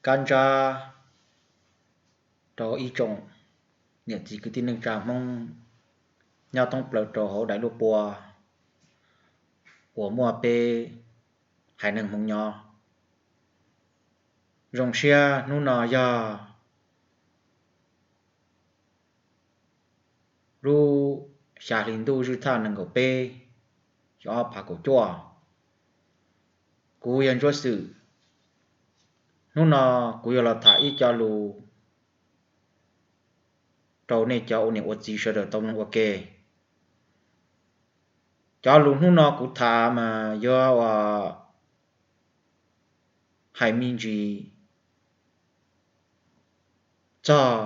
Kab ntsab rau ib tsoom niam txiv kwv tij neej tsa Hmoob nyob thoob plaws rau hauv daim luj pua uas muaj peb haiv neeg Hmoob nyob. Zoo siab hnub no yog lub xya hli ntuj zwj thaj nees nkaum peb, xyoo ob phav kaum cuaj. Kuv yog Ntsuab Xwm. Hnub no kuv yuav los tham ib co lus rau nej cov ua niam ua txiv sawv daws tau mloog ua ke. Cov lus hnub no kuv tham mas yuav ua hais me ntsis txog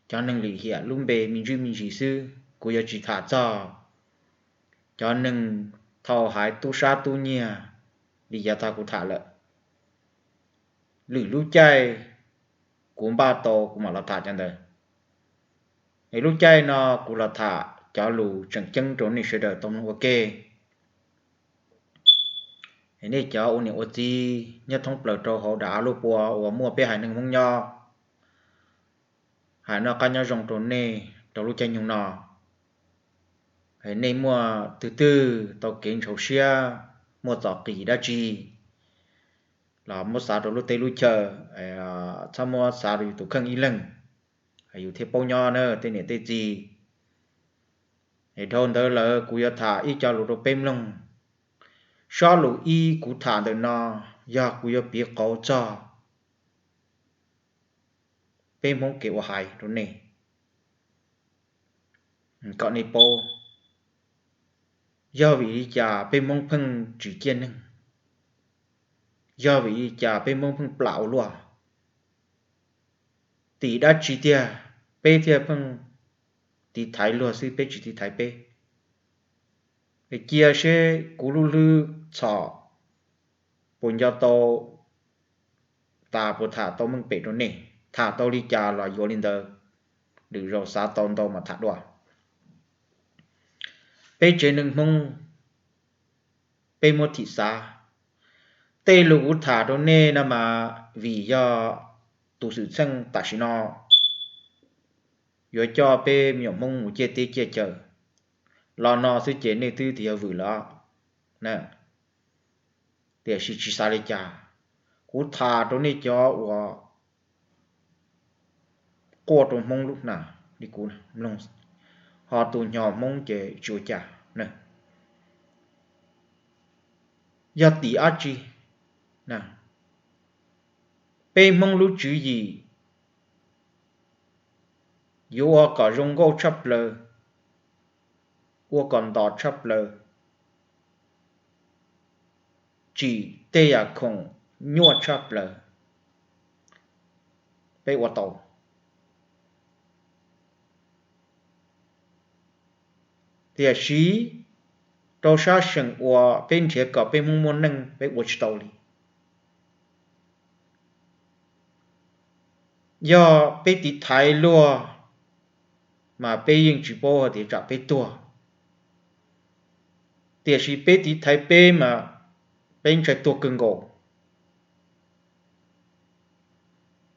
cov neeg lim hiam lub npe me ntsis me ntsis xwb, kuv yuav tsis tham txog cov neeg thaum haiv tub sab tub nyiag li yav tag kuv tham lawm. Lwm lub caij kuv npaj tau kuv mam los tham cov ntawd. Es lub caij no kuv los tham cov lus tseem ceeb rau nej sawv daws tau mloog ua ke. Nej cov ua niam ua txiv nyob thoob plaws rau hauv daim av luj pua uas muaj peb haiv neeg Hmoob nyob, hais noj qab nyob zoo rau nej rau lub caij nyoog no. Nej muaj twg twg tau kev ntshau siab, muaj txom qis dab tsi los muab xav rau lub teb lub chaw, txhob muab xav rau yus tus kheej ib leeg, yus thiaj paub nyob na tej niam tej txiv. Es dhau ntawd lawm kuv yuav tham ib co lus rau peb mloog. Sob lus ib kuv tham ntawm no yog kuv yuav piv qauv txog peb Hmoob kev ua haiv rau nej kom nej paub. Yog vim li cas peb Hmoob pheej tsis ciaj neeg? Yog vim li cas peb Hmoob pheej plam ua luaj? Tim dab tsi tiag peb thiaj pheej tiv thaiv luag xwb peb tsis tiv thaiv peb? Es cia seb kuv lub hlwb txhom puas nco tau, tas puas tham tau meej pem rau nej. Tham tau li cas los yuav li ntawd, lwm zaus xav tau ntau mas tham dua. Peb tsev neeg Hmoob, peb muab thim xav. Tej lus kuv tham rau nej no mas vim yog tus xwm txheej tam sim no yuav coj peb me nyuam Hmoob mus ciaj teb ciaj chaw los no xwb ces nej twb tias yog vwm lawm. Tiam sis tsis xav li cas, kuv tham rau nej cov uas quaj rau Hmoob lub hna li kuv mloog, ho tus hnyos Hmoob ces tsis ua cas. Yog tim dab tsi? Peb Hmoob lub tswv yim yuav ua kom zoo nkauj tshaj plaws, ua kom ntos tshaj plaws, tsim tej yam khoom nyuaj tshaj plaws, peb ua tau. Tiam sis rau sab seem uas peb nrhiav kom peb Hmoob muaj neej peb ua tsis tau li. Yog peb tiv thaiv luag mas peb yeej tsis paub hais tias tsam peb tuag. Tiam sis peb tiv thaiv peb mas peb ntshai tuag kawg nkaus.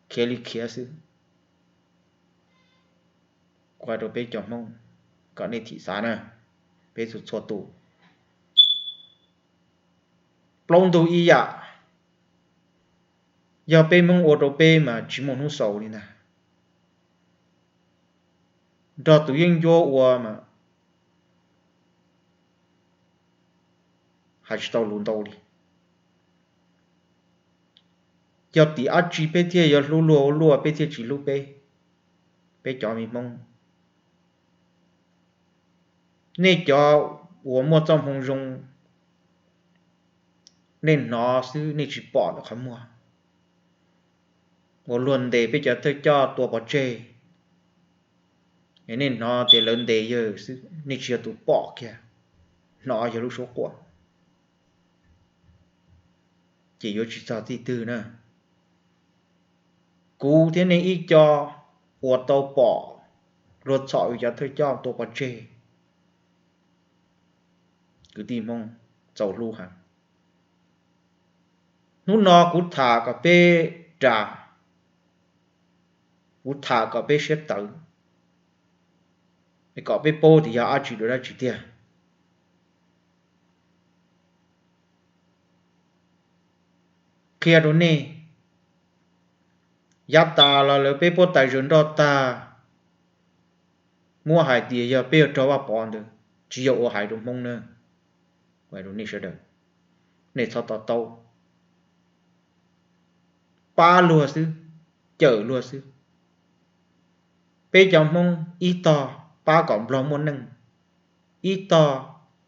Khiav li khiav xwb. Kuv hais rau peb cov Hmoob kom nej thim xav na, peb txhua txhua tus. Plaub ntug ib yam, yog peb Hmoob ua rau peb mas tsis muaj hnub xaus li ntag. Nrog tus yeeb ncuab ua mas hais tsis tau lus ntau li. Yog tim dab tsi peb thiaj yuav hlub luag ua luaj peb thiaj tsis hlub peb, peb cov me Hmoob? Nej cov uas muaj txoj hmoo zoo, nej hnov xwb nej tsis pom ntawm qhov muag. Uas luag ntes peb cov thawj coj tua pov tseg, es nej hnov tias lawv ntes yawg xwb nej tsis yog tus pom kiag, hnov yog lub suab quaj, ces yuav tsis txog txij twg na. Kuv thiab nej ib co uas tau pom luag txhom yus cov thawj coj tua pov tseg, kwv tij Hmoob, txaus hlub heev. Hnub no kuv tham kom peb ras, kuv tham kom peb siab tawv, kom peb paub tias yog dab tsi rau dab tsi tiag. Qhia rau nej, yav tas los lawv peb puab tais zaws nroj tag, muab hais tias yog peb yuav raug Vaj Pov ntawd, tsis yog ua hais rau Hmoob na. Hais rau nej sawv daws, nej txhob to taub. Pab luag xwb, cawm luag xwb. Peb cov Hmoob ib tog pab kom Nplog muaj neej, ib tog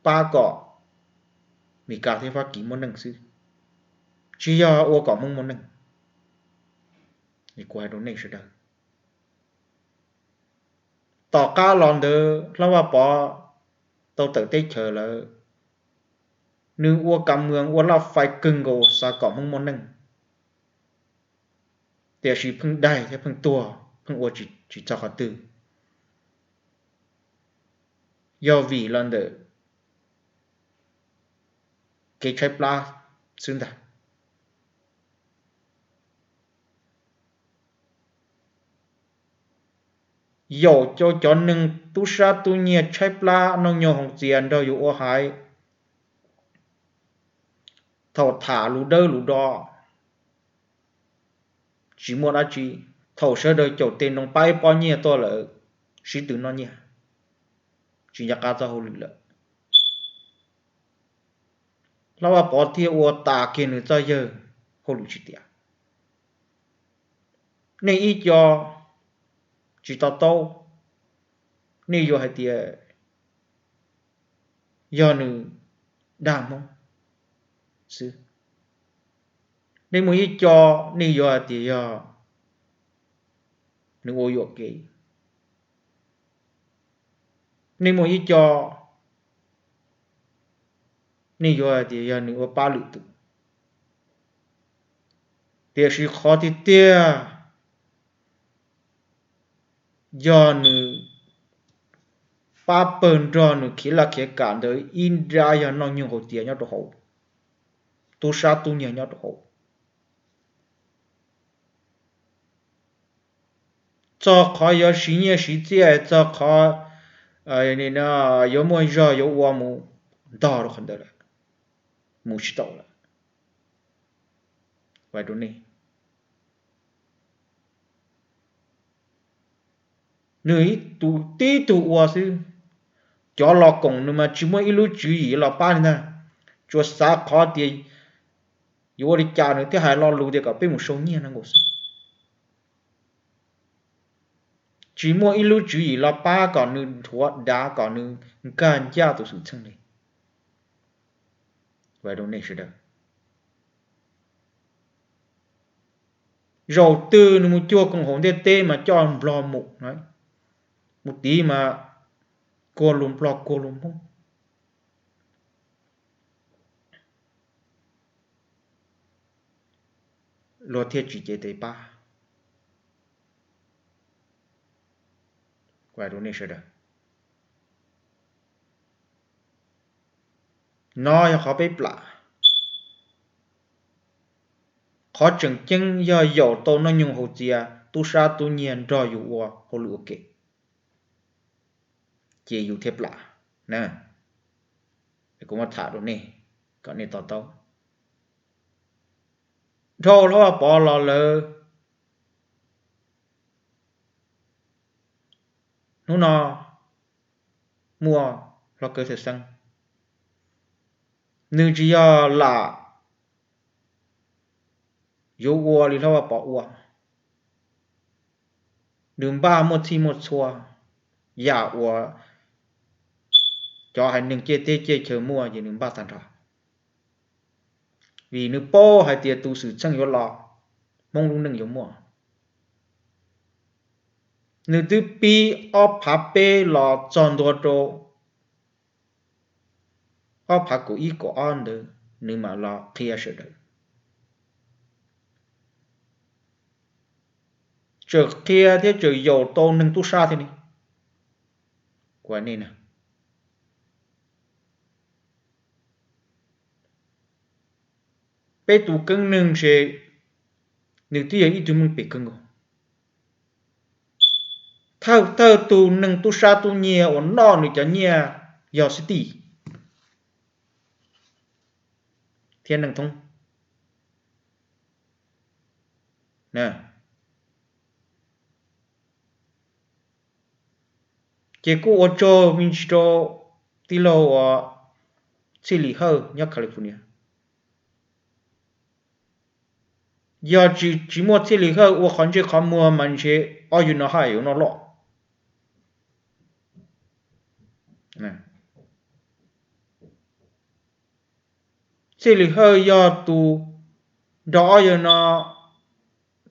pab kom Meskas thiab Fab Kis muaj neej xwb, tsis yog ua kom Hmoob muaj neej. Kuv hais rau nej sawv daws. Tom qab los ntawd hlob Vaj Pov tau tawm teb chaws lawm, nws ua kam muas ua laj fais kawg nkaus xav kom Hmoob muaj neej, tiam sis pheej daig thiab pheej tuag, pheej ua tsis txog qhov twg. Yog vim los ntawm kev tshaib plab xwb ntag. Yaum cov neeg tub sab tub nyiag tshaib plab noj nyoog haus txias nrog yus ua haiv, thaum tham lus dawb lus do tsis muaj dab tsi, thaum sawv daws caum tes nroos pab ib pob nyiaj tuaj lawm, sib tw noj nyiaj, tsis nco qab txoj hauj lwm lawm. Hlob Vaj Pov thiaj ua tas kiag nws txoj yawg hauj lwm tsis tiav. Nej ib co tsis to taub, nej yuav hais tias yog nws dag Hmoob xwb. Nej muaj ib co, nej yuav hais tias yog nws ua yuam kev. Nej muaj ib co, nej yuav hais tias yog nws ua pab lwm tus. Tiam sis qhov tiag tiag yog nws pab pawg nrog nws khiav laj khiav kam ntawd ib nrab yog noj nyoog haus txias nyob rau hauv, tub sab tub nyiag nyob rau hauv. Txog qhov yuav siv nyiaj siv txiaj, txog qhov yuav muaj zog yuav ua mus ntog rau qhov ntawd lawm, mus tsis tau lawm. Nws tib tug ua xwb, cov los koom nws mas tsis muaj ib lub tswv yim los pab li ntag, tsuas xav qhov tias yuav ua li cas nws thiaj hais lo lus tias kom peb mus sau nyiaj no nkaus xwb. Tsis muaj ib lub tswv yim los pab kom nws nthuav dav kom nws nkag ncaj tus xwm txheej li. Zaum twg nws mus cuag koom haum ntiaj teb mas coj Nplog mus, mus tiv mas kuag luag Nplog kuag luag Hmoob, luag thiaj tsis cev tes pab. No yog qhov peb plam. Qhov tseem ceeb yog yaum tau noj nyoog haus txias, tub sab tub nyiag nrog yus ua hauj lwm ua ke, ces yus thiaj plam na. Kuv muab tham rau nej kom nej to taub. Dhau Hlob Vaj Pov los lawm, hnub no muaj Hlob Kawb Thawj Xeeb, nws tsis yog lam yuav ua li Hlob Vaj Pov ua. Nws npaj muaj txhij muaj txhua, yam uas cov haiv neeg ciaj teb ciaj chaw muaj ces nws npaj tag nrho, vim nws paub hais tias tus xwm txheej yuav los, Hmoob lub neej yuav muaj. Nws twb pib ob phav peb los txog ntua rau ob phav kaum ib kaum ob ntawd nws mam los qhia sawv daws. Tseem qhia thiab tseem yaum tau neeg tub sab thiab ne. Kuv hais nej na, Peb tus keeb neeg ces nws twb yog ib tug neeg phem kawg nkaus. Thawj thawj tus neeg tub sab tub nyiag uas noj nws cov nyiaj yog Steve thiab Neej Thoob. Ces kuj ua tsaug me ntsis rau tij laug uas Txhiaj Lis Hawj nyob California. Yog tsis, tsis muaj Txhiaj Lis Hawj ua qhov ntsej qhov muag mas ntshe ob yawg no haj yuav noj loj. Txhiaj Lis Hawj yog tus nrog ob yawg no,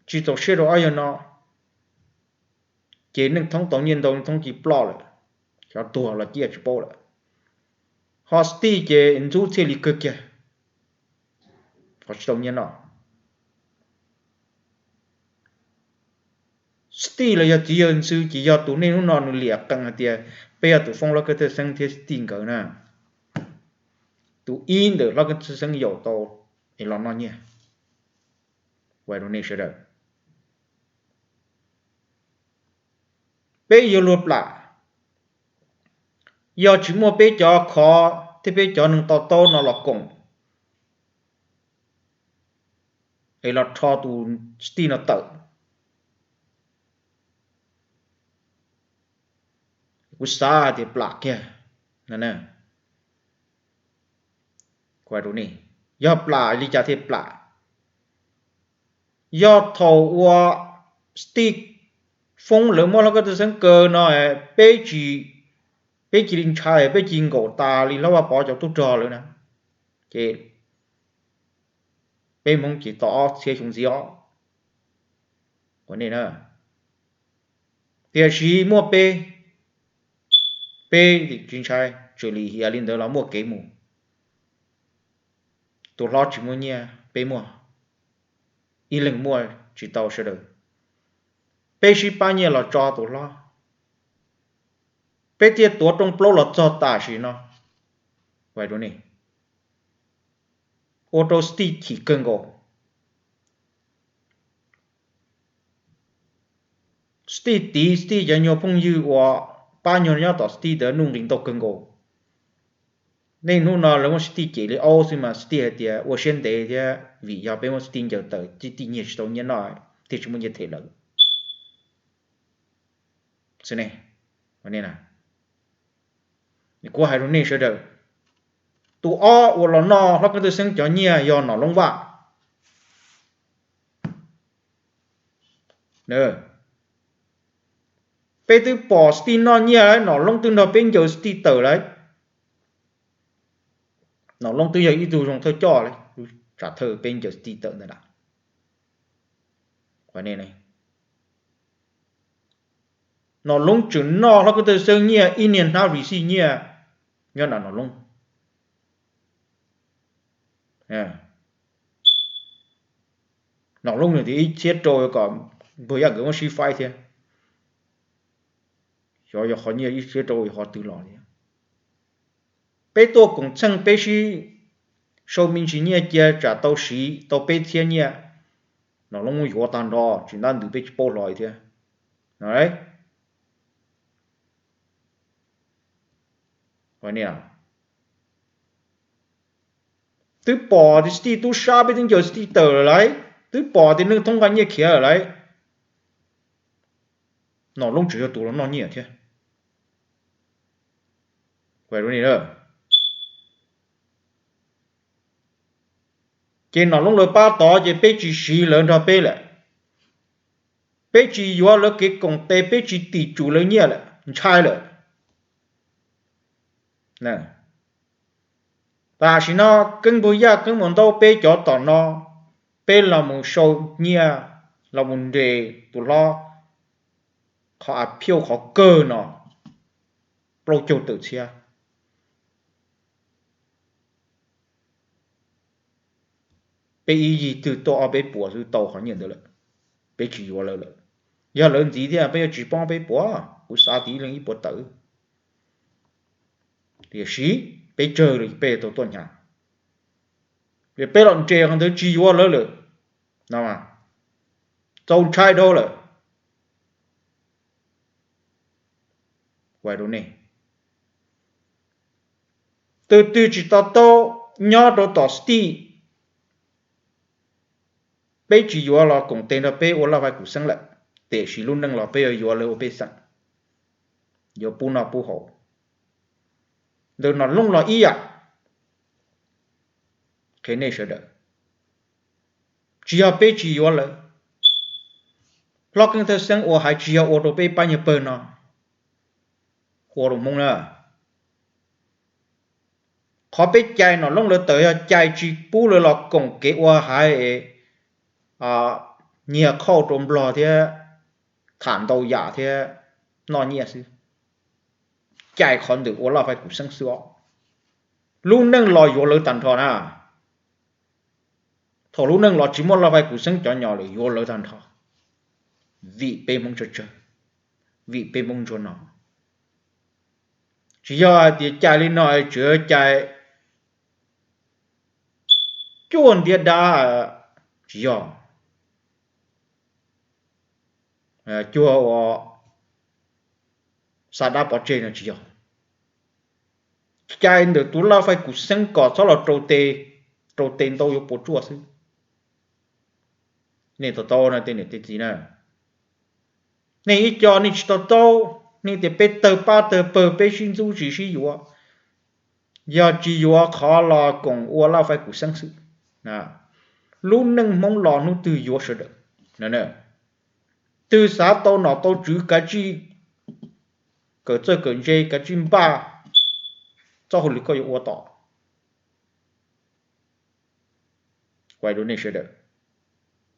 tsis txaus siab rau ob yawg no, ces Neej Thoob tau nyiaj ntau, Neej Thoob cia ploj lawm, xyov tuag los ciaj tsis paub lawm. Ho Steve ces ntxub Txhiaj Lis kawg kiag, qhov tsis tau nyiaj noj. Steve los yog txiv yawg ntxwv ces yog tus nej hnub no nws liam qees hais tias peb yog tus foob Hlob Kab Thawj Xeeb thiab Steve nkawd na. Tus ib ntawm Hlob Kab Thawj Xeeb yaum tau es los noj nyiaj. Ua rau nej sawv daws, peb yuav luag plam. Yog tsis muaj peb cov khov thiab peb cov neeg to taub no los koom es los rho tus Steve no tawm, kuv xav tias plam kiag. Yog plam li cas thiaj plam? Yog thaum uas Steve foob lawv muab Hlob Kab Thawj Xeeb kaw no, peb, peb cia li ntshai, peb cia li nkaum tas li Hlob Vaj Pov cov tub rog lawm na, ces peb Hmoob ces tau ob txhiab xyoo ntxiv os. Tiam sis muaj peb, peb tsis ntshai, txawm lim hiam li ntawd los muaj kev mus. Tus hlob tsis muaj nyiaj, peb muaj, ib leeg muaj tsis tau sawv daws. Peb sib pab nyiaj los tso tus hlob, peb thiaj tuav rooj plaub los txog tam sim no. Ua rau Steve chim kawg nkaus. Steve tiv, Steve cov nyuag phooj ywg uas pab nyuag nyob tom Steve ntawd nuj nqis ntau kawg nkaus. Nej hnub no lawv muab Steve cem li aub xwb mas Steve hais tias ua siab ntev thiab vim yog peb muab Steve ncaws tawm, Steve nyiag tsis tau nyiaj noj thiaj tsis muaj nyiaj them lawv. Kuv hais rau nej sawv daws, tus ob uas los noj Hlob Kab Thawj Xeeb cov nyiaj yog Nom Loob Vaj. Peb twb pom Steve noj nyiaj lawm, Nom Loob twb nrog peb ncaws Steve tawm lawm. Nom Loob twb yog ib tug zoo thawj coj, tsam thawj peb ncaws Steve tawm ntawd na. Nom Loob tseem noj Hlob Kab Thawj Xeeb nyiaj ib niag hnab receipt nyiaj nyob nram Nom Loob. Nom Loob nws tias ib txhiab rau kom Npawg Yaj nkawd muab sib faib thiab. Xyov yog qhov nyiaj ib txhiab rau yog qhov twg los thiab. Peb tuaj koom txheej peb sib sau me ntsis nyiaj cia tsam tau siv tau peb txhiab nyiaj, Nom Loob yuav tag nrho tsis ntab ntws peb tsis paub hlo thiab. Twb pom tias Steve tub sab peb twb ncaws Steve tawm lawm lauj, twb pom tias Neej Thoob nqa nyiaj khiav lawm lauj, Nom Loob tseem yog tus los noj nyiaj thiab. Ces Nom Loob lawv pab tod ces peb tsis siv lawv nrog peb lawm, peb tsis yuav lawv kev koom tes, peb tsis tim tsum lawv nyiaj lawm, ntshai lawm. Tam sim no Keeb Npawg Yaj Keeb Maum Ntaub peb cov tom no, peb los mus sau nyiaj los mus nres tus hlob qhov appeal qhov kawg no plaub caug tawm txhiab. Peb ib yig twg tuaj ob peb puas xwb tau qhov nyiaj ntawd lawm, peb tsis yuav lawv lawm. Yog lawv ntxiv thiab peb yuav tsis poob peb puas, kuv xav tias ib leeg ib puas tawm. Tiam sis peb tsawg los peb tau tuaj hnyav. Peb los nres qhov ntawd tsis yuav lawv lawm, txaus ntshai dhau lawm. Tus twg tsis to taub nyob rau tom stig, peb tsis yuav los koom tes nrog peb ua laj fai kuv xeeb lawm, tiam sis lub neej los peb yuav yuav lawv ua pej xeem, yuav pub noj pub haus. Ntawm Nom Looj los ib yam, qhia nej sawv daws, tsis yog peb tsis yuav lawv. Hlob Keeb Thawj Xeeb ua hais tsis yog ua rau peb pab nyuag pawg no, ua rau Hmoob na. Qhov peb cais Nom Looj lawv tawm yog cais tsis pub lawv los koom kev ua haiv, nyiag qhauj rau Nplog thiab tham ntau yam thiab noj nyiaj xwb. Cais qhov ntawm ua laj fai kuv xeeb xwb os. Lub neej los yuav lawv tag nrho na. Thaum lub neej los tsis muaj laj fai kuv xeeb cov nyom lawm yuav lawv tag nrho, vim peb Hmoob tsawg tsawg, vim peb Hmoob ntsuag no. Tsis yog hais tias cais li no tseem cais cuaj ntiav dab, tsis yog, cuag ua xa dab pov tseg no tsis yog. Cais ntawm tus laj fai kuv xeeb kom txhob los rau tes ntau yuav puas tsuaj xwb. Nej to taub na tej niam tej txiv na, nej ib co nej tsis to taub, nej tias peb tawg pab tawg pawg peb sib ntxub tsis sib yuav, yog tsis yuav qhov los koom ua laj fai kuv xeeb xwb. Lub neej Hmoob los hnub twg yuav sawv daws. Twg xav tau nom tau tswv kav tsij kawm txawj kawm ntse, kav tsij npaj txoj hauj lwm koj yuav ua tom. Hais rau nej sawv daws,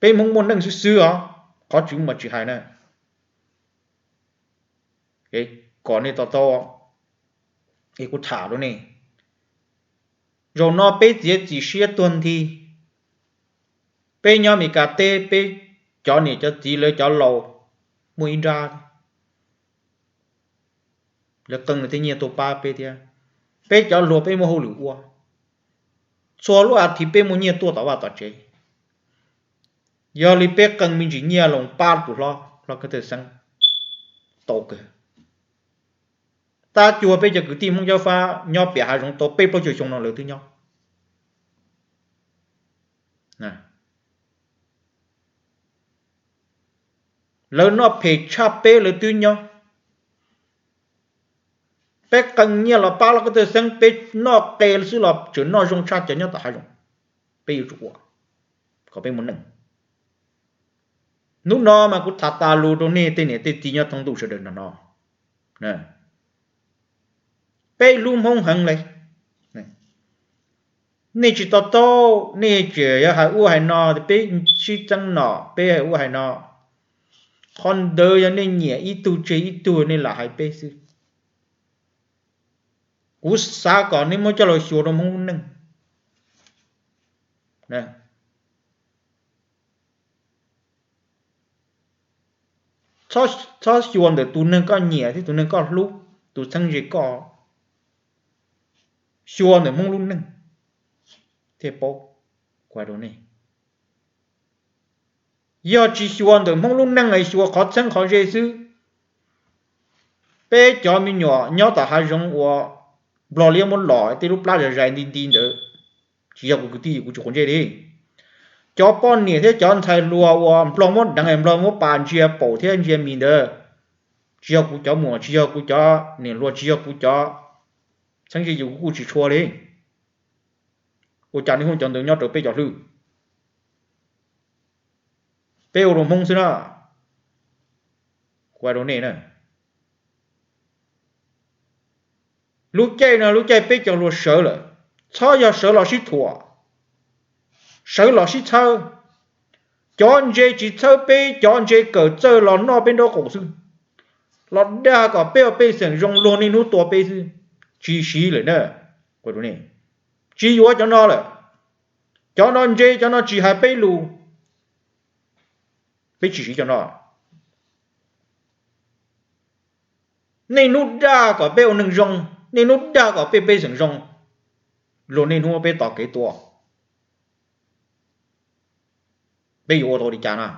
peb Hmoob muaj neej xwb xwb os, qhov tswv mas tsis hais na. Kom nej to taub, es kuv tham rau nej, zaum no peb txiav txim siab tuag nthi. Peb nyob Meskas teb, peb cov niam cov txiv lawv cov laus muaj ib nrab, lawv qee lawv tej nyiaj tuaj pab peb thiab. Peb cov hluas peb muaj hauj lwm ua, txhua lub as thiv peb muaj nyiaj tuaj tom vaj tom tsev. Yog li peb qee me ntsis nyiaj los pab tus hlob, hlob Keeb Thawj Xeeb tau kawg. Tab cuag peb cov kwv tij Hmoob Cob Fab nyob pem hav zoov tau peb plaub caug xyoo no lawv twb nyob. Lawv noj phem tshaj peb lawv twb nyob. Peb qee nyiaj los pab hlob Keeb Thawj Xeeb, peb noj qe xwb los tseem noj zoo tshaj cov nyob tom hav zoov. Peb yuav tsum ua kom peb muaj neej. Hnub no mas kuv tham tas lus rau nej tej niam tej txiv nyob thoob ntuj sawv daws nrog no. Peb hlub Hmoob heev li. Nej tsis to taub, nej tseem yuav hais ub hais no, peb sib txeeb nom peb hais ub hais no. Qhov ntawd yog nej nyiam ib tug tseg ib tug nej lam hais peb xwb. Kuv xav kom nej muab coj los xyuas rau Hmoob lub neej. Txhob xyuas ntawm tus neeg koj nyiam thiab tus neeg koj hlub, tus txheeb ze koj, xyuas ntawm Hmoob lub neej thiaj paub. Kuv hais rau nej, yog tsis xyuas ntawm Hmoob lub neej es xyuas qhov txheeb qhov ze xwb, peb cov me nyuam nyob tom hav zoov uas Nplog liab muab los tej lub plab zais zais nti nti ntawd, tsis yog kuv kwv tij kuv tsis quav ntsej li. Cov poj niam thiab cov ntxhais hluas uas Nplog muab deev es Nplog muab pas ntsia paum thiab ntsia mis ntawd, tsis yog kuv cov muam, tsis yog kuv cov niam hluas, tsis yog kuv cov txheeb ze yus kuv kuj tsis tshua li. Ua cas nej hu cov ntawd nyob rau peb cov hlwb? Peb ua rau Hmoob xwb na. Kuv hais rau nej na, lub caij no lub caij peb cov hluas sawv lawm, txhob yog sawv los sib thuam, sawv los sib txhawb. Cov ntse tsis txhawb peb, cov ntse kawm txawj los noj peb nraub qaum xwb, los dag kom peb ua pej xeem zoo, luag niaj hnub tua peb xwb, tsis siv lawm na. Tsis yuav cov no lawm. Cov no ntse, cov no tsis hais peb lus, peb tsis siv cov no. Niaj hnub dag kom peb ua neeg zoo, niaj hnub dag kom peb pej xeem zoo, luag niaj hnub peb tos kev tua. Peb yuav ua tau li cas na?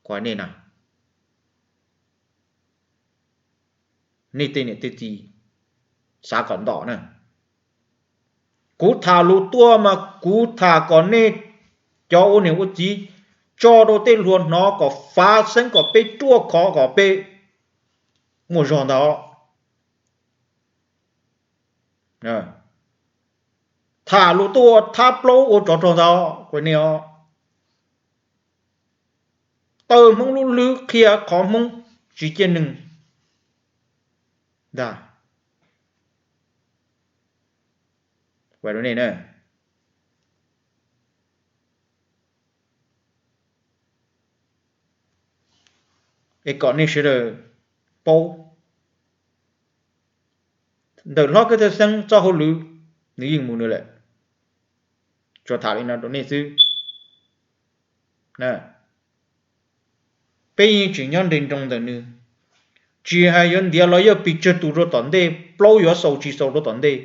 Kuv hais nej na, nej tej niam tej txiv xav kom nto na. Kuv tham lus tuaj mas kuv tham kom nej cov ua niam ua txiv tso rau tej hluas hnov kom fav xeeb kom peb ruaj khov kom peb muaj zog ntag. Tham lus tuaj ua thab plaub ua tsov rog ntag kuv hais nej os. Taw Hmoob lub hlwb qhia qhov Hmoob tsis ciaj neeg ntag. Es kom nej sawv daws paub, ntawm hlob Kab Thawj Xeeb txoj hauj lwm nws yeej mus nws lawm. Tsuas tham li no rau nej xwb. Peb yeej tseem nyob nres nroo ntawm nws, tsis hais yuav ntiav los yog pes tsawg tus rau tom ntej, plaub yuav xaus tsis xaus rau tom ntej,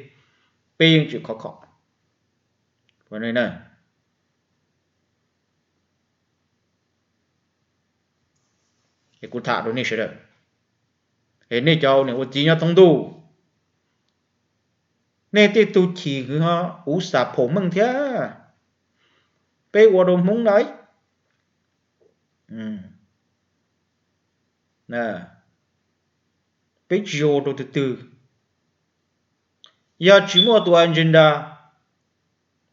peb yeej tseem khov kho. Es kuv tham rau nej sawv daws, es nej cov niam ua txiv nyob thoob ntuj, nej tej tug chim hwv ho uv xam phaum meej thiab, peb ua rau Hmoob na, peb tsis yog ua rau tus twg. Yog tsis muaj tus agenda,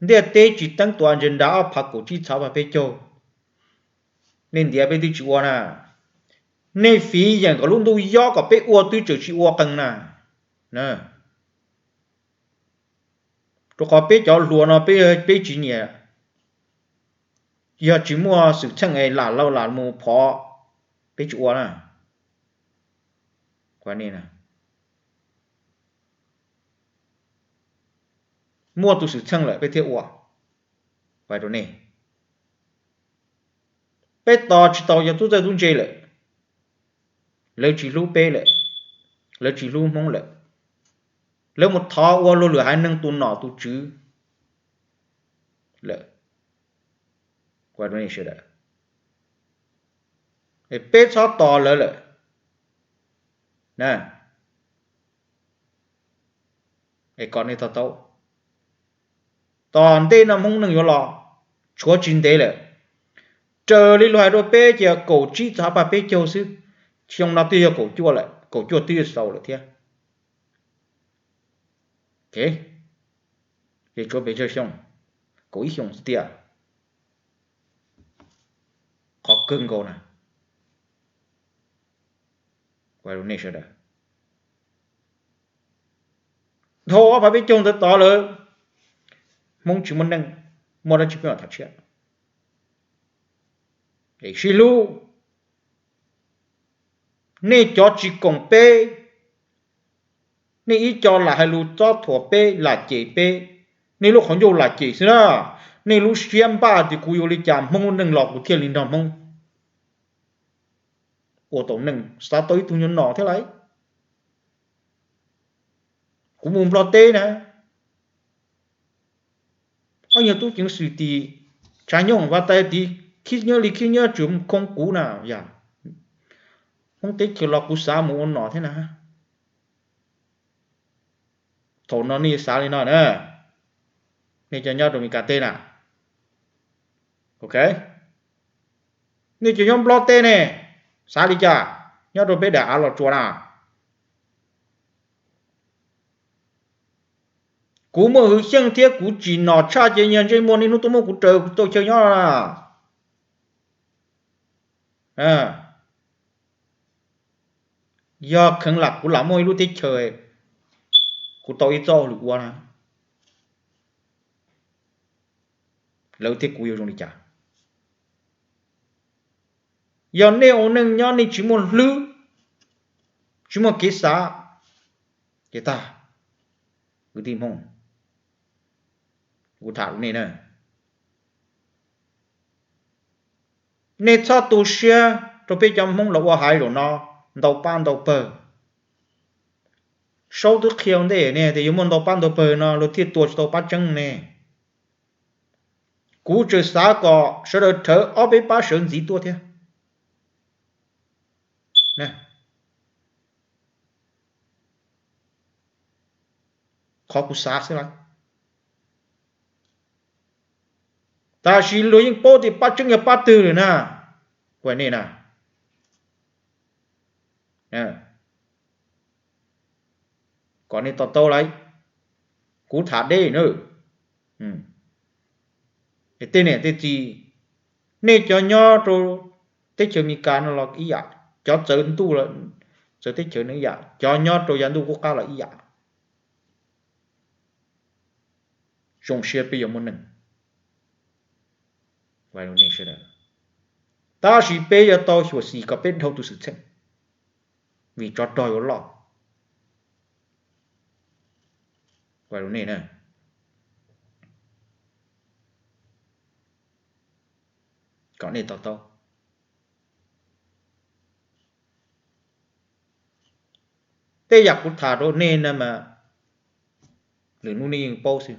ntiaj teb tsis teeb tus agenda ob phav kaum tsib txhab phav peb caug, nej ntiav peb twb tsis ua na. Nej fiv yeem kom lub ntuj yob kom peb ua twb tseem tsis ua qee na. Rau qhov peb cov hluas no peb tsis nyiam, yog tsis muaj xwm txheej es lam lam mus phov, peb tsis ua na. Muaj tus xwm txheej lawm peb thiaj ua. Peb tos tsis tau cov tub txawj tub ntse lawm, lawv tsis hlub peb lawm, lawv tsis hlub Hmoob lawm, lawv mus thov ua luag lwm haiv neeg tus nom tus tswv lawm. Peb txhob tos lawv lawm. Es kom nej to taub, tom ntej no Hmoob neej yuav los, tshuav tsis ntev lawm. Raws li luag hais rau peb ces kaum tsib txog paj peb caug xwb, xyoo no twb yog kaum cuaj lawm, kaum cuaj twb yuav xaus lawm thiab. Ces tshuav pes tsawg xyoo? Kaum ib xyoos xwb tiag. Qhov kawg nkaus na, sawv daws, dhau ob phav peb caug ntawd tod lawm, Hmoob tsis muaj neej, muaj dab tsi peb mam tham tshiab. Es sib hlub, nej cov tsis koom peb, nej ib co lam hais lus txob thuam peb, lam cem peb, nej lub qhov ncauj lam cem xwb na. Nej lub siab npaj tias kuv yuav li cas Hmoob lub neej los kuv thiaj li nrog Hmoob ua tau neej, xav tau ib tug nyuag nom thiab lauj. Kuv mus Nplog teb na, ob nyuag tub ceev xwm tim tshav nyooj vaj tais tid khib nyiab li khib nyiab tsuas khoo kuv na yom. Hmoob teb chaws los kuv xav mus ua nom thiab na. Thaum no nej xav li no na, nej cov nyob rau Meskas teb na, ok, nej cov nyob Nplog teb ne, xav li cas nyob rau peb daim av Los Tsuas na? Kuv muaj hwv xyeej thiab kuv tsim nom tshaj ces yog ntsej muag niaj hnub tuaj muab kuv raws kuv tau chaw nyob na. Yog kheev lam kuv lam muaj ib lub teb chaws, kuv tau ib txoj hauj lwm ua na, lawv thiab kuv yuav zoo li cas? Yog nej ua neej nyob nej tsis muaj hlwb, tsis muaj kev xav, ces tag, kwv tij Hmoob, kuv tham rau nej na, nej txhob tu siab rau peb cov Hmoob los ua haiv zaum no ntau pab ntau pawg. Saub twb qhia ua ntej ne tias yuav muaj ntau pab ntau pawg no luag thiaj tua tsis tau pab tseeb ne. Kuv tseem xav kom sawv daws rhawv ob peb pab sawv ntxiv tuaj thiab. Qhov kuv xav xwb las. Tab sis luag yeej paub tias pab tseeb yog pab twg lawm na. Kuv hais nej na, kom nej to taub lauj, kuv tham deb na. Tej niam tej txiv, nej cov nyob rau teb chaws Amelikas no los ib yam, cov txawv ntuj, txawv teb chaws no ib yam, cov nyob rau yav ntuj qub qab los ib yam. Zoo siab peb yuav muaj neeg. Tab sis peb yuav tau xyuam xim kom peb dhau tus xwm txheej, vim tsov rog yuav loj. Kom nej to taub. Tej yam kuv tham rau nej no mas lwm hnub nej yeej paub xwb.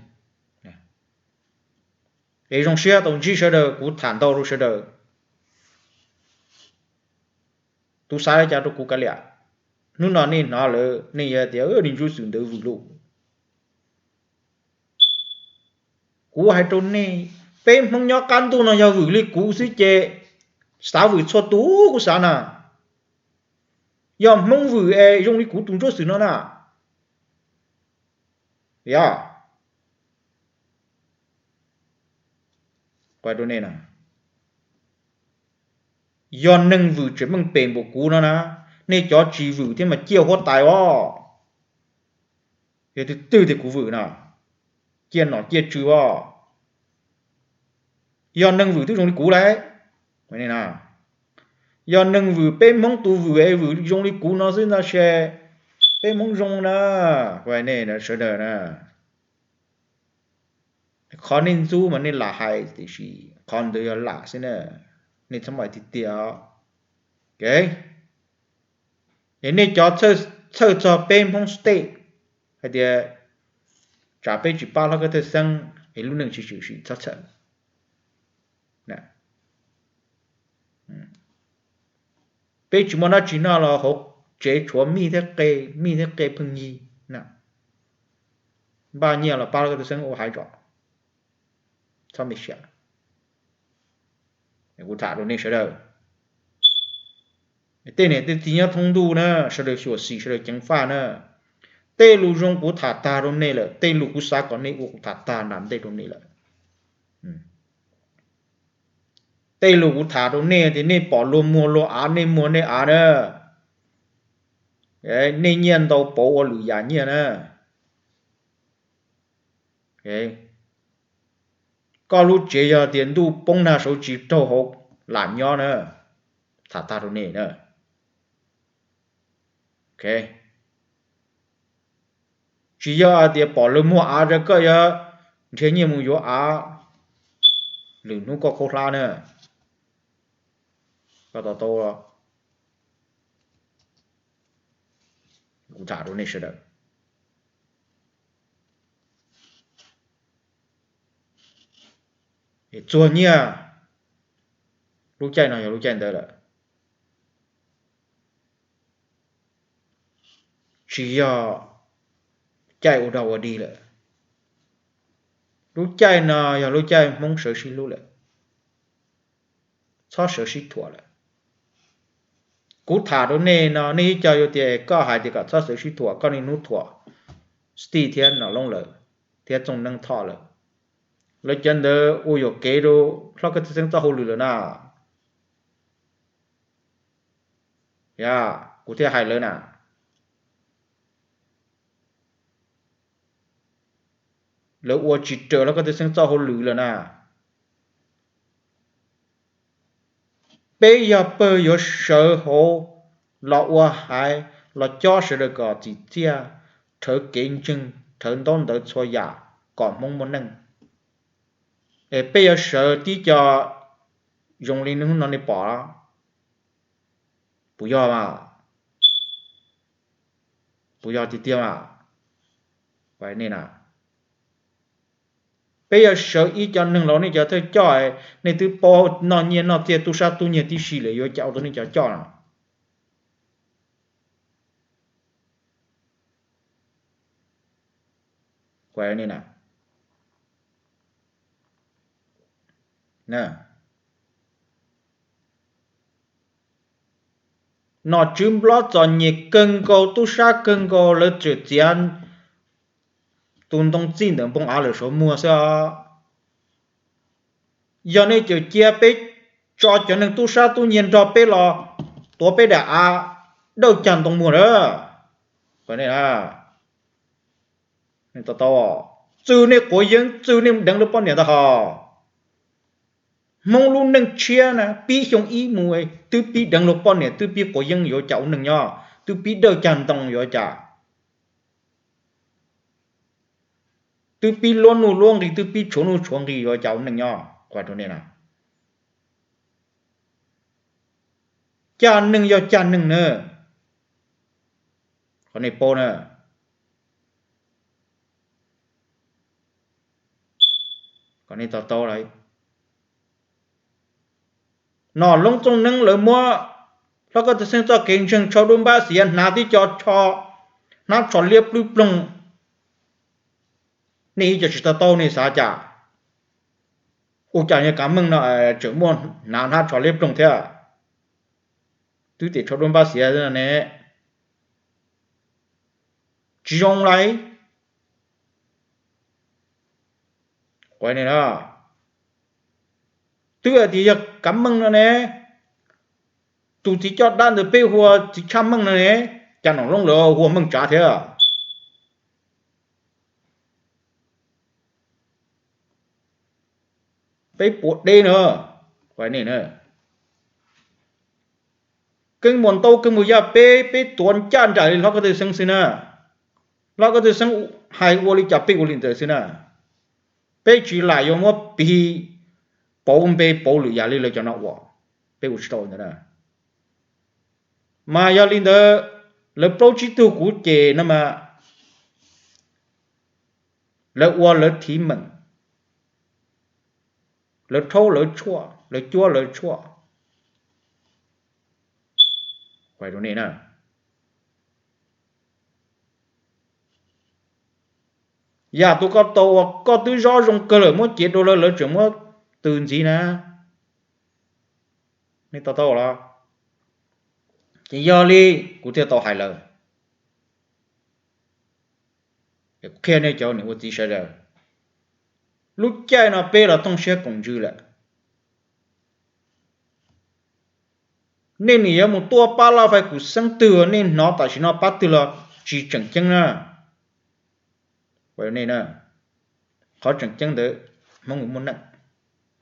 Es zoo siab tau ntsib sawv daws, kuv tham ntau rau sawv daws. Tus xav li cas rau kuv kav liam. Hnub no nej hnov lawm nej yuav tias niag Ntsuab Xwm ntawd vwm lauj. Kuv hais rau nej, peb Hmoob nyob qab ntuj no yog vwm li kuv xwb ces xav vwm txhua tus kuv xav na. Yog Hmoob vwm es zoo li kuv tus Ntsuab Xwm no na, yog, yog neeg vwm tseem meej pem npaum kuv no na, nej cov tsis vwm thiab mas ciaj huab tais os. Yog twg twg tias kuv vwm no, ciaj nom ciaj tswv os. Yog neeg vwm twb zoo li kuv lawm. Yog neeg vwm, peb Hmoob tus vwm es vwm zoo li kuv no xwb no ces peb Hmoob zoo na. Sawv daws na, qhov nej ntxub mas nej lam hais tiam sis qhov ntawd yog lam xwb na, nej txhob mus tiag tiag. Es nej cov txhawj txog peb Hmoob state hais tias tsam peb tsis pab Hlob Kab Thawj Xeeb es lub neej tsis tshwm sim, txhob txhawj. Peb tsis muaj dab tsi noj los hauv tsev tshuav mij thiab qe, mij thiab qe pheej yig. Npaj nyiaj los pab Hlob Kab Thawj Xeeb ua hais zom, txhob me siab. Kuv tham rau nej sawv daws, tej niam tej txiv nyob thoob ntuj na, sawv daws xyuam xim, sawv daws ceev faj na. Tej lus zoo kuv tham tag rau nej lawm, tej lus kuv xav kom nej ua kuv tham tag nram ntej rau nej lawm. Tej lus kuv tham rau nej tias nej pom luag muag luag av, nej muag nej av na. Nej nyiaj ntau pauv ua lwm yam nyiaj na. Koj lub tsev yog tias ntuj poob nag saud tsis raug hauv lam nyob na, tham tag rau nej na. Tsis yog hais tias pom lawv muag av rau koj yuav nrhiav nyiaj mus yuav av, lwm hnub koj khaub hlab na. Koj to taub, kuv tham rau nej sawv daws. Txuag nyiaj, lub caij no yog lub caij ntawd lawm. Tsis yog caij ua dog ua dig lawm. Lub caij no yog lub caij Hmoob sawv sib hlub lawm, txhob sawv sib thuam lawm. Kuv tham rau nej no nej ib co yuav tias koj hais tias kom txhob sawv sib thuam, koj niaj hnub thuam Steve thiab Nom Loob lawm, thiab Txooj Neeb Thoj lawm. Lawv cov ntawd ua yuam kev rau Hlob Kab Thawj Xeeb txoj hauj lwm lawm na. Yog kuv thiaj hais lawv na. Lawv ua tsis raws Hlob Kab Thawj Xeeb txoj hauj lwm lawm na. Peb yog pawg yuav sawv hauv los ua haiv los cob sawv daws kom txim txiaj, rhawv kev ntseeg, rhawv ntaub ntawv txhua yam kom Hmoob muaj neej. Es peb yuav sawv tib co zoo li hnub no nej pom, puas yog mas? Puas yog tiag tiag mas? Peb Peb yog sawv ib co neeg los nej cov thawj coj, nej twb paub noj nyiaj noj txiaj tub sab tub nyiag tib si lawm yuav cas ua tau nej cov coj no. Nom tswv Nplog txom nyem kawg nkaus, tub sab kawg nkaus, lawv tseem txiav tus ntoo txij ntawm npoo av lawm saum muag xwb os. Yog nej tseem cia peb tso cov neeg tub sab tub nyiag nrog peb los tuav peb daim av dawj cag ntoo muag lawm. Txwj nej quav yeeb, txwj nej deev lub poj niam ntag hos. Hmoob lub neej tshiab na, pib xyoo ib mus twb pib deev luag poj niam, twb pib quav yeeb yuav cas ua neeg nyob, twb pib dawj cag ntoo yuav cas, twb pib luab nuj luab nqis, twb pib tshuav nuj tshuav nqis yuav cas ua neeg nyob. Caj neeg yog caj neeg na, qhov nej paub na. Kom nej to taub lawm. Nom Loob Txooj Neeb lawv muab hlob Koj Twj Xeeb txoj kev ntseeg tsho dub npab xiav hnav tib co tsho, hnab tsho liab plwb ploog. Nej ib co tsis to taub nej xav cas? Ua cas yog Kav Meej no tseem muaj hnav hnab tsho liab ploog thiab? Twb tias tsho dub npab xiav ne, tsis zoo lauj. Twb hais tias yog Kav Meej no ne, tus txiv coj dab ntawd peb hu ua txiv Tshaj Meej no ne, cas Nom Loob lawv hu ua Meej Tsav thiab? Peb puas deb na. Keeb muas ntaub keeb muas yaj peb, peb tuav ncaj nraim li hlob Koj Twj Xeeb xwb na. Hlob Koj Twj Xeeb hais ua li cas peb ua li ntawd xwb na. Peb tsis lam yuav muab piv pauv npe pauv lwm yam li lawv cov no ua, peb ua tsis tau li ntawd na. Mas yog li ntawd, lawv plaub tsib tug kuv cem no mas lawv ua lawv thim meem, lawv rhaub lawv tshuaj, lawv cuab lawv tshuaj. Yam tus koj tau uas koj twb zov zoo kawg lawm muab cev rau lawv, lawv tseem muab tws ntxiv na. Nej to taub los? Ces yog li kuv thiaj tau hais lawm. Qhia nej cov niam ua txiv sawv daws, lub caij no peb los thooj siab koom ntsws lawm. Nej nim yuav mus tuaj pab Laj Fais Kum Xeeb twg, nej hnov tam sim no pab twg los tsis tseem ceeb na. Qhov tseem ceeb ntawd Hmoob muaj neej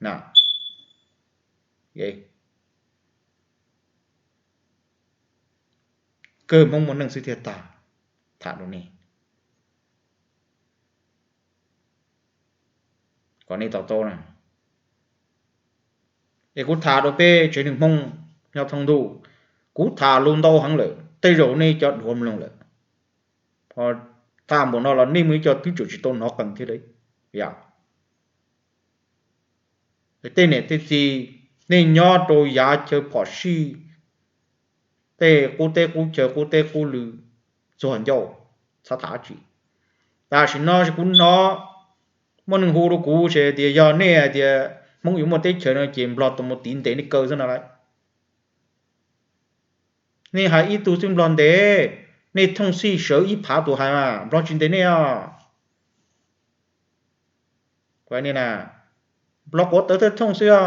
na. Kawg Hmoob muaj neej xwb thiaj tag. Tham rau nej, kom nej to taub na. Es kuv tham rau peb tsev neeg Hmoob nyob thoob ntuj, kuv tham lus ntau heev lawm, tej zaum nej cov dhuav mloog lawm. Tham npaum no los nej muaj ib co twb tseem tsis tau hnov qees thiab. Yog tej niam tej txiv, nej nyob rau yav chaw phom sij, tej qub teb qub chaw, qub teb qub lw, txuag ncauj, txhob tham dab tsi. Tam sim no kuv hnov muaj neeg hu rau kuv ces tias yog nej hais tias Hmoob yuav muaj teb chaws no ces Nplog tus mus tiv ntes nej kaw xwb no lauj. Nej hais ib tug xwb Nplog ntes, nej thooj txhij sawv ib phav tus hais mas Nplog tsis ntes nej os. Nplog quav tawv thawj thooj xwb os.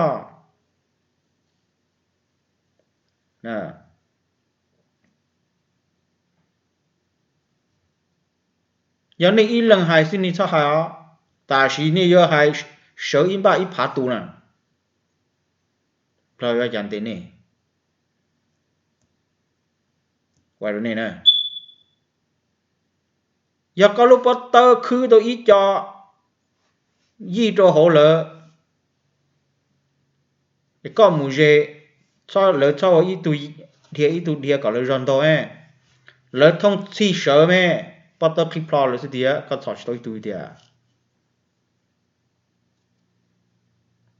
Yog nej ib leeg hais xwb nej txhob hais os, tam sis nej yuav hais sawv ib npaj ib phav tus na, Nplog yuav cas ntes nej. Yog koj lub pob tawb khwb tau ib co yij rau hauv lawm, es koj mus ze, lawv txhob ua ib tug dhia ib tug dhia kom lawv zog ntog, lawv thooj txhij sawv me, pob tawb qhib plho lawm xwb tiag, koj txhom tsis tau ib tug tiag.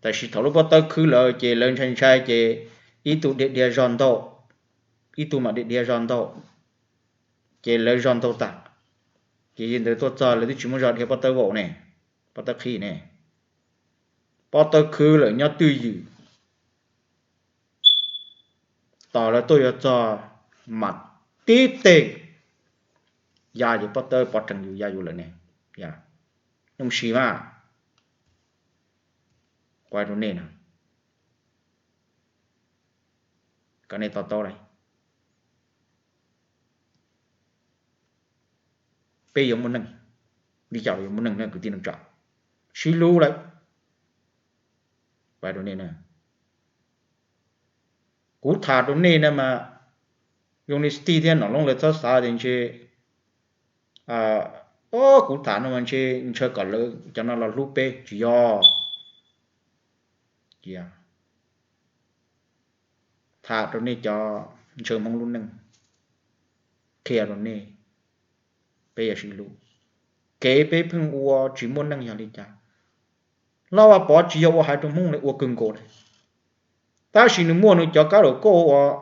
Tab sis thaum lub pob tawb khwb lawm ces lawv ntshai ntshai ces ib tug dhia dhia zog ntaug, ib tug mam dhia dhia zog ntaug, ces lawv zog ntaug tas, ces yog ntawd tuaj txog lawv twb tsis muaj zog dhia pob tawb vaum ne, pob tawb qhib ne, pob tawb khwb lawm nyob twj ywm. Tos lawv tuaj yuav txog mas tib teg ya ces pob tawb pov rhees yus ya yus lawm ne. Nyoo si mas kuv hais rau nej no, kom nej to taub lawm. Peb yuav muaj neej, li cas los yuav muaj neej no kwv tij neej tsa, sib hlub lawm. Kuv hais rau nej na, kuv tham rau nej no mas, zoo li Steve thiab Nom Looj lawv txhob xav tias ntshe, o, kuv tham no mas ntshe ntshaw kom lawv cov no los hlub peb, tsis yog. Cia tham rau nej cov ntshaw Hmoob lub neej, qhia rau nej, peb yuav sib hlub. Kev peb pheej ua tsis muaj neej yog li cas? Los Vam Pov tsis yog ua haiv rau Hmoob li, ua kawg nkaus li, tab sis nws muaj nws cov kab laum kauj uas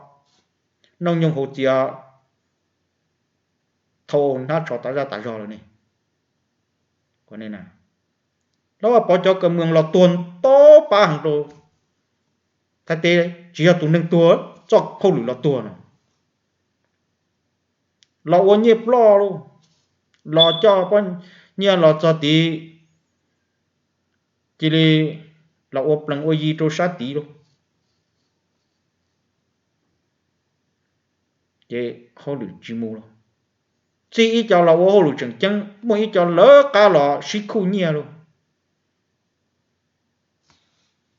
noj nyoog haus txias thau hnab tsho tas zaj tas zog lawm ne. Los Vam Pov cov kaus mws los tuag tau pab heev rau Thaib teb, tsis yog tus neeg tuag, txoj hauj lwm los tuag no. Los ua nyiaj ploj lauj, los coj poj nyiaj los txog tid cia li los ua plees ua yi rau sab tid lauj. Ces hauj lwm tsis mus lauj. Txij ib co los ua hauj lwm tseem ceeb, muaj ib co lawv qab los sib khuj nyiaj lauj.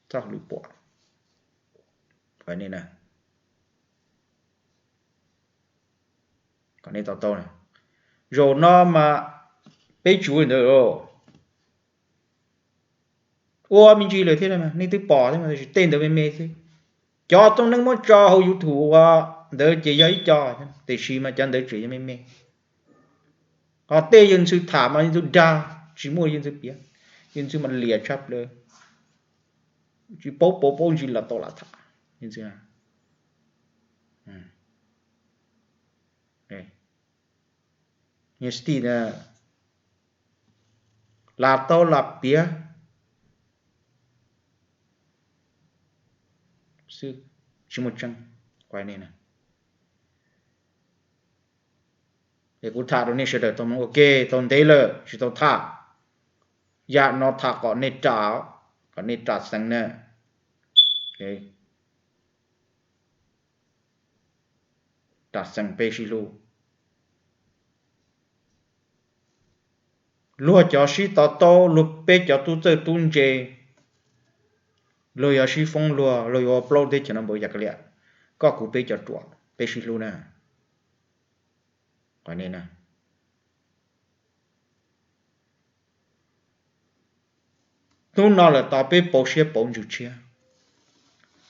Txoj hauj lwm puas, kom nej to taub, zaum no mas peb tsis ua li ntawd lauj. Ua me ntsis lawm thiab, nej twb pom thiab mas, tab sis tej ntawd me me xwb. Cov txoj neej muab tso hauv YouTube ua ntawd ces yog ib co, tiam sis mas cov ntawd tseem yog me me. Ho tej yawg ntxwv tham mas yawg ntxwv dag, tsis muaj yawg ntxwv piav, yawg ntxwv mas liam tshaj plaws, tsis paub pauv paub ntsis los tau lam tham. Yawg ntxwv, yawg Steve na, lam tau lam piav xwb, tsis muaj tseeb. Es kuv tham rau nej sawv daws tau mloog ua ke, tau ntev lawm tsis tau tham. Yam no tham kom nej ram, kom nej ram xeev na. Ram xeev peb sib hlub. Luag cov sib to taub, luag peb cov tub txawj tub ntse, luag yuav sib foob luag, luag yuav ua plaub teb chaws no npaum yam kav liam, koj kuv peb cov ruam peb sib hlub na. Hnub no lawm tos peb pauv siab pauv ntsws tshiab.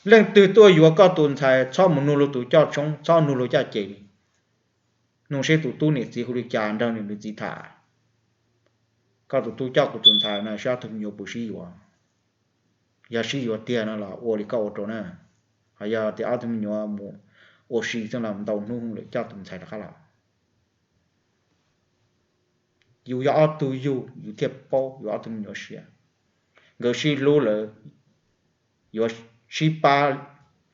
Leej twg tuaj yuav koj tus ntxhais txhob mus nug luag tus coj tshoob, txhob nug luag caj ces li. Nug seb tus tub niam txiv hu li cas, nrog nws niam txiv tham. Koj tus tub coj kuv tus ntxhais no, seb ob tug me nyuam puas sib yuav. Yog sib yuav tiag no los ua li koj ua rau na. Ho yog tias ob tug me nyuam mus ua si xwb los ntau hnub lawm coj tus ntxhais rov qab los. Yus yog ob tug yug yus thiaj paub yus ob tug me nyuam siab. Nkawd sib hlub lawm, yuav sib pab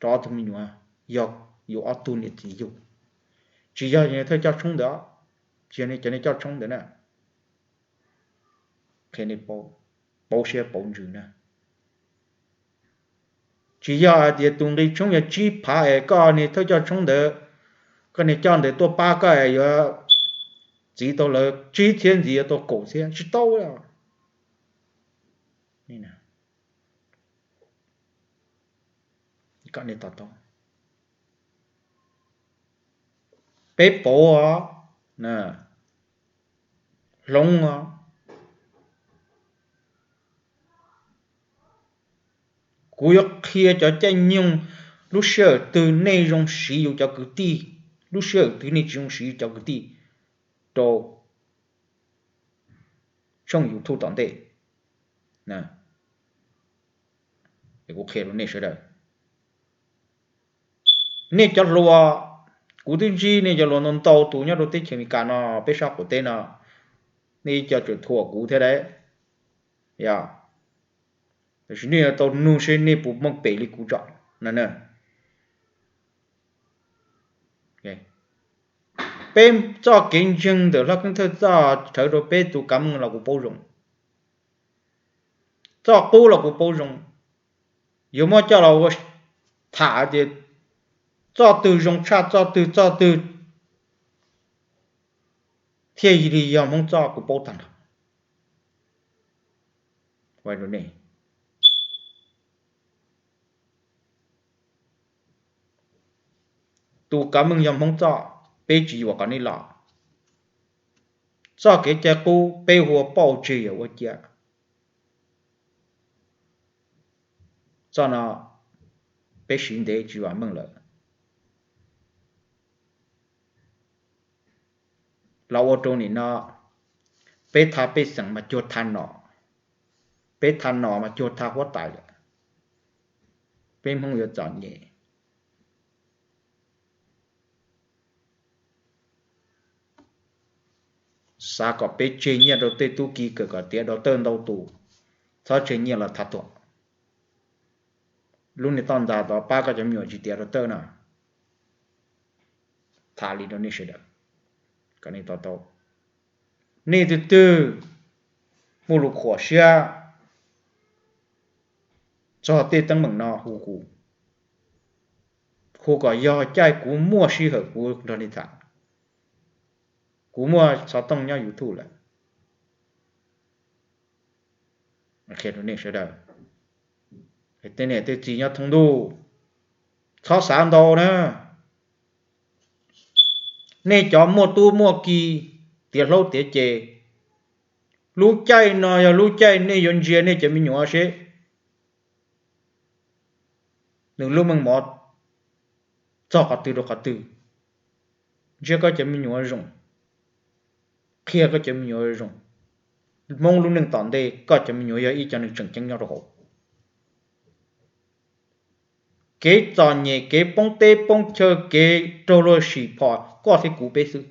rau ob tug me nyuam, yog yus ob tug niam txiv yug, tsis yog cov niag thawj coj tshoob ntawd, tsis yog cov niag coj tshoob ntawd na. Qhia nej paub, pauv siab pauv ntsws na. Tsis yog hais tias tus nqi tshoob yog tsib phav es koj niag thawj coj tshoob ntawd, koj niag coj ntawd tuaj pab koj es yuav txiv tau lawv tsib txhiab ntxiv yuav tau kaum txhiab, tsis tau. Peb pauv os, hloov os. Kuv yuav qhia cov caij nyoog, lub sij hawm twg nej zoo siv yus cov kwv tij, lub sij hawm twg nej tsis zoo siv yus cov kwv tij rau tshooj YouTube tom ntej. Es kuv qhia rau nej sawv daws, nej cov hluas, kuv twb ntsib nej cov hluas ntau ntau tus nyob rau teb chaws Amelikas no, peb sab qaum teb no, nej ib co tseem thuam kuv thiab lauj. Yog, tiam sis nej yuav tau nug seb nej puas meej pem li kuv tso na. Peb txoj kev ntseeg ntawm Hlob Keeb Thawj Txoj rhawv rau peb tus kav meej los kuv paub zoo, txoj qub los kuv paub zoo. Yuav muab coj los ua tham tias txoj twg zoo tshaj txoj twg, txoj twg thiaj li yog Hmoob txoj, kuv paub tag nrho. Tus kav meej yog Hmoob txoj, peb tsis yuam kom nej los. Txoj kev cai qub peb hu ua pauj tseg yawm ua cia. Txoj no peb siv ntev tsis vam meej lawm. Los ua rau nim no peb thaj pej xeem mas cuag thaj nom, peb thaj nom mas cuag thaj huab tais lawm. Peb Hmoob yuav txom nyem. Xav kom peb tseg nyiaj rau tej tub ki kawm kom tiav doctor ntau tus, txhob tseg nyiaj los thaj tuam. Lub niag toj ntxas tod pab koj cov me nyuam tsis tiav doctor no. Tham li rau nej sawv daws kom nej to taub. Nej twg twg muaj lus khuam siab txog tej teeb meem no hu kuv, hu kom yog caij kuv muaj sij hawm kuv nrog nej tham. Kuv muaj xov tooj nyob YouTube lawm. Qhia rau nej sawv daws, tej niam tej txiv nyob thoob ntuj, txhob xav ntau na. Nej cov muaj tub muaj ki, tiav hlob tiav ces, lub caij no yog lub caij nej yuav ntsia nej cov me nyuam seb nws lub meej mom txog qhov twg rau qhov twg. Ntsia koj cov me nyuam zoo, qhia koj cov me nyuam zoo. Hmoob lub neej tom ntej koj cov me nyuam yog ib co neeg tseem ceeb nyob rau hauv. Kev txom nyem, kev poob teb poob chaw, kev raug luag sim phom koj thiab kuv peb xwb.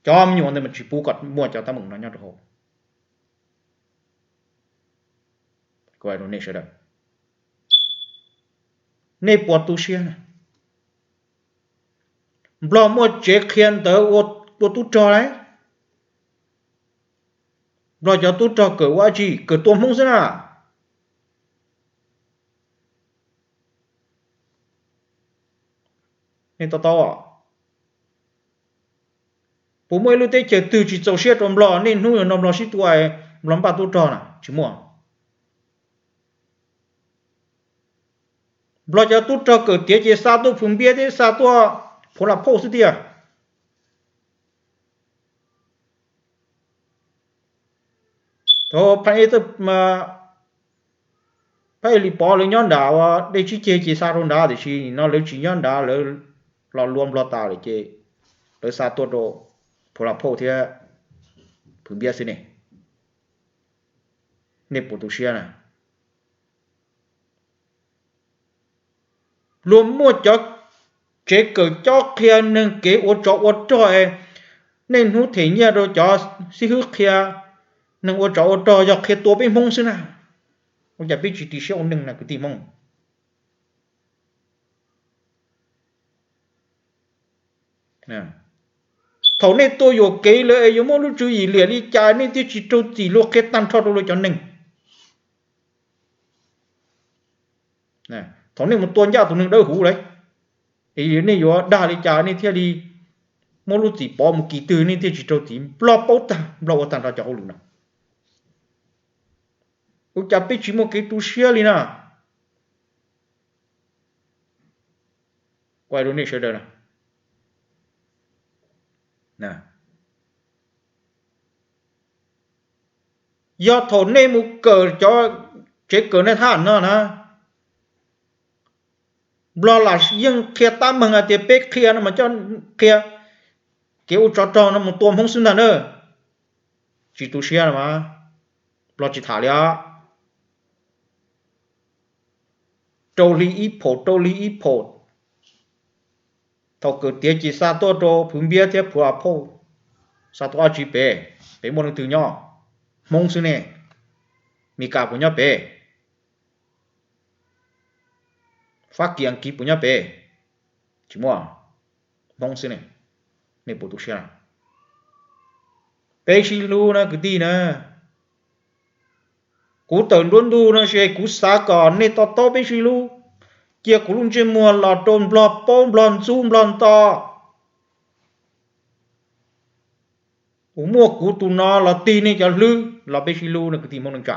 Cov me nyuam ntawd mas tsis pub kom muaj cov teeb meem no nyob rau hauv. Nej sawv daws, nej puas tu siab na? Nplog muaj tsev qhia ntawv ua tub rog lauj. Nplog cov tub rog kawm ua dab tsi? Kawm tua Hmoob xwb na. Nej to taub, puas muaj ib lub teb chaws twg tsis txaus siab rau Nplog, niaj hnub no Nplog sib tua, Nplog npaj tub rog na? Tsis muaj. Nplog cov tub rog kawm tiav ces xa tuaj Phwv Npiab thiab xa tuaj Phuv Las Phauj xwb tiag. Thaum Phaj Ej, Phaj Ej Lis Pov lawv nyob nrad ua dej tsib ceg ces xa rau nrad, tiam sis nim no lawv tsis nyob nrad, lawv los lua Nplog tas lawm ces lawv xa tuaj rau Phuv Las Phauj thiab Phwv Npiab xwb ne. Nej puas tu siab na? Luag muaj cov tsev kawm cob qhia neeg kev ua tsov ua rog, niaj hnub them nyiaj rau cov xib hwb qhia neeg ua tsov ua rog, yog qhia tua peb Hmoob xwb na. Ua cas peb tsis ris siab ua neeg na kwv tij Hmoob? Thaum nej tuaj yuam kev lawm es yuav muab lub tswv yim liam li cas nej thiaj tsis raug txim luag qhia tag nrho rau luag cov neeg? Thaum nej mus tua ncaj tus neeg dawb huv lawm, es nej yuav dag li cas nej thiaj li muab lub txim pov mus kis twg nej thiaj tsis raug txim? Nplog paub tag, Nplog ua tag nrho cov hauj lwm no. Ua cas peb tsis muaj kev tu siab li na? Sawv daws, yog thaum nej mus kawm cov tsev kawm nej thaj no na, Nplog lam yeej qhia tab meeg hais tias peb qhia no mas coj qhia kev ua tsov rog no mus tua Hmoob xwb ntag na. Tsis tu siab no mas Nplog tsis tham li os. rau hli ib phaum rau hli ib phaum. Thaum kawm tiav ces xa tuaj rau Phwv Npiab thiab Phwv Am Phauj, xa tuaj dab tsi pem, pem muaj leej twg nyob? Hmoob xwb ne. Mes Kas puas nyob pem? Fab Kis As Kiv puas nyob pem? Tsis muaj, Hmoob xwb ne. Nej puas tu siab? Peb sib hlub na kwv tij na. Kuv tawm nruab ntug no ces kuv xav kom nej to taub peb sib hlub. Cia kuv lub ntsej muag los rau Nplog paub, Nplog ntxub, Nplog nto. Kuv muaj kuv tus no los tig nej cov hlwb los peb sib hlub no kwv tij Hmoob neej tsa.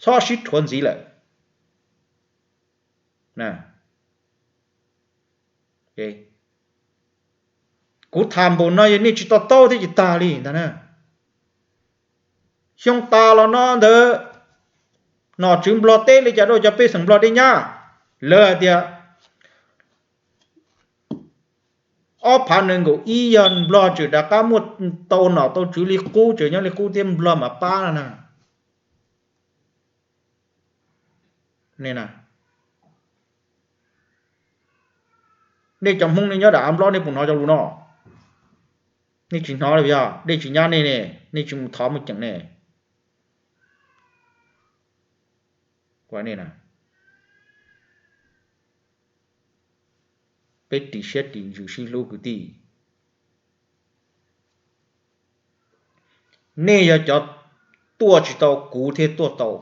Txhob sib rhuav ntxiv lawm. Kuv tham npaum no yog nej tsis to taub thiab ces tag li ntag na. Xyoo tas los no ntawd nom tswv Nplog teb li cas rau cov pej xeem Nplog dej nyab? Lawv hais tias ob phav nees nkaum ib yog Nplog tseem rov qab muaj tau nom tau tswv li qub, tseem nyob li qub thiab Nplog mam pab no na. Nej cov Hmoob nej nyob dam av Nplog nej puas hnov cov lus no? Nej tsis hnov li yog dej tsis nyab nej ne, nej tsis mus thov mus ceem ne. Peb ris siab ris ntsws sib hlub kwv tij. Nej yog cov tuaj tsis tau, kuv thiaj tuaj tau.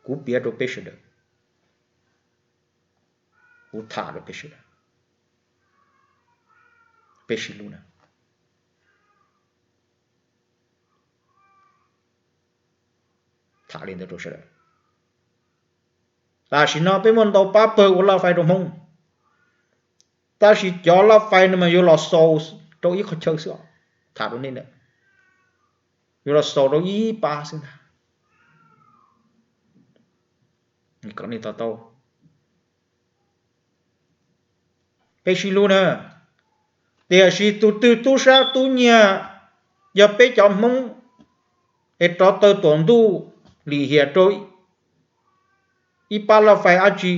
Kuv piav rau peb sawv daws, kuv tham rau peb sawv daws, peb sib hlub na. Tham li ntawd rau sawv daws. Tam sim no peb muaj ntau pab pawg ua laj fais rau Hmoob, tab sis cov laj fais no mas yuav los xaus rau ib qhov chaw xwb os. Tham rau nej na, yuav los xaus rau ib pab xwb ntag. Kom nej to taub. Peb sib hlub na. Tiam sis tus twg tub sab tub nyiag yog peb cov Hmoob es rov taw tuam ntuj lim hiam rau ib pab laj fais dab tsi,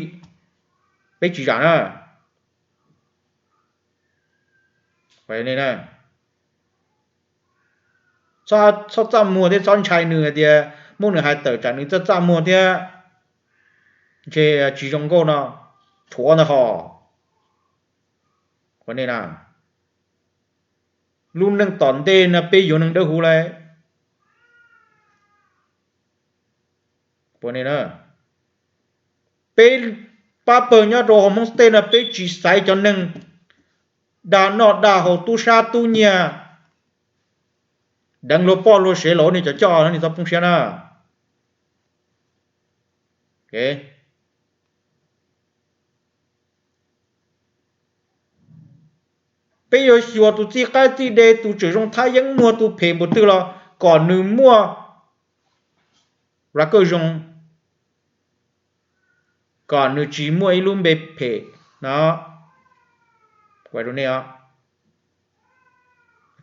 peb tsis zam na. Txhob txaj muag thiab txhob ntshai nws hais tias muab nws hais tawm tsam nws txaj txaj muag thiab ntshe tsis zoo nkauj no, rhuav ntag hos. Lub neej tom ntej no peb yuav neeg dawb huv lauj. Peb pab pawg nyob rau hauv Hmoob State no peb tsis xaiv cov neeg dag noj dag haus tub sab tub nyiag, deev luag poj luag sev los ua nej cov coj no nej txhob poob siab na. Peb yuav xyuas tus txij qaib txij de, tus tseem zoo thab yeeb muag tus phem npaum twg los kom nws muaj record zoo, kom nws tsis muaj ib lub npe phem no.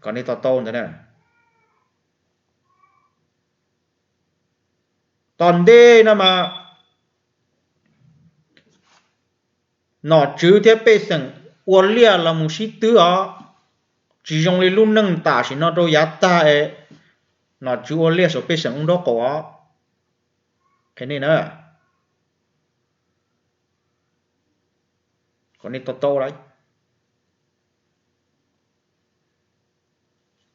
Kom nej to taub ntawd na. Tom ntej no mas nom tswv thiab pej xeem ua liaj los mus sib twb os, tsis zoo li lub neej tam sim no rau yav tag es nom tswv ua liaj saum pej xeem ua nraub qaum os. Qhia nej na, kom nej to taub lawm.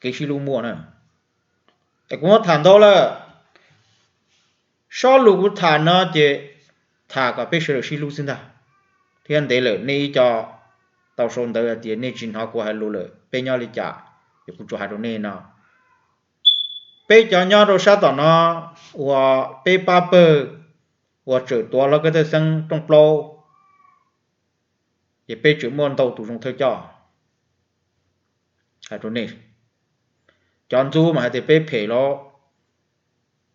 Kev sib hlub muaj na. Es kuv muab tham ntau lawm, sob lus kuv tham no ces tham kom peb sawv daws sib hlub xwb ntag. Thiab ntev lawm nej ib co tau sau ntawv hais tias nej tsis hnov kuv hais lus lawm, peb nyob li cas? Ces kuv tsuas hais rau nej no, peb cov nyob rau sab tom no uas peb pab pawg uas tseem tuav hlob Kab Thawj Xeeb rooj plaub, ces peb tseem muaj ntau tus zoo thawj coj. Hais rau nej, cov ntxub mas hais tias peb phem los,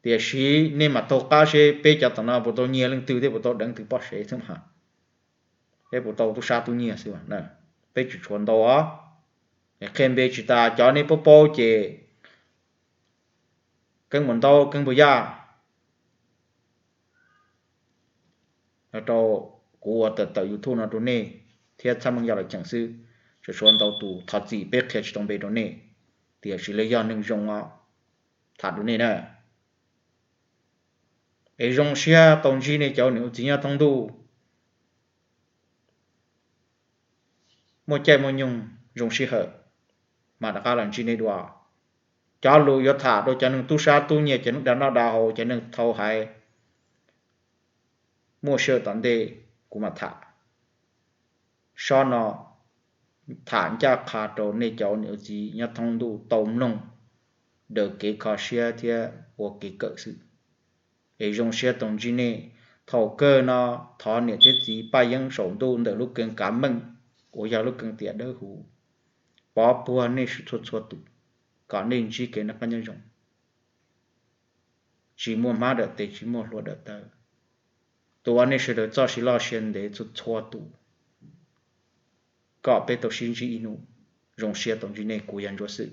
tiam sis nej mam taug qab seb peb cov tom no puas tau nyiag leej twg thiab puas tau deev twg poj sev xwb mas, peb puas tau tub sab tub nyiag xwb. Peb tsis tshuav ntau os. Qhia npe tsis tas, cov nej paub paub ces Keeb Npua Ntaub, Keeb Npua Yaj, los rau kuv ua tawm tawm YouTube no rau nej thiab txhaj meej yog lawm cheem xwb. Tseem tshuav ntau tus thov txim peb qhia tsis tau npe rau nej, tiam sis lawv yog neeg zoo os, tham rau nej na. Es zoo siab tau ntsib nej cov ua niam ua txiv nyob thoob ntuj, muaj caij muaj nyoog zoo sij hawm mas rov qab los ntsib nej dua. Cov lus yuav tham rau cov neeg tub sab tub nyiag, cov neeg dag noj dag haus, cov neeg thau haiv, muaj sij hawm tom ntej kuv mam tham. Sob no tham ncaj qha rau nej cov ua niam ua txiv nyob thoob ntuj tau mloog, daws kev kho siab thiab ua kev kawm xwb. Es zoo siab tau ntsib nej. Thaum kawg no thov niam thiab txiv Paj Yeeb saum ntuj ntawm lub keeb kav meej uas yog lub keeb tiam dawb huv pov puag nej txhua txhua tus kom nej ntsib kev noj qab nyob zoo, tsis muaj hmab dawm tes, tsis muaj hlua dawm taw, tuav nej sawv daws txoj sia loj sia ntev txhua txhua tus, kom peb tau sib ntsib ib hnub. Zoo siab tau ntsib nej, kuv yog Ntsuab Xwm.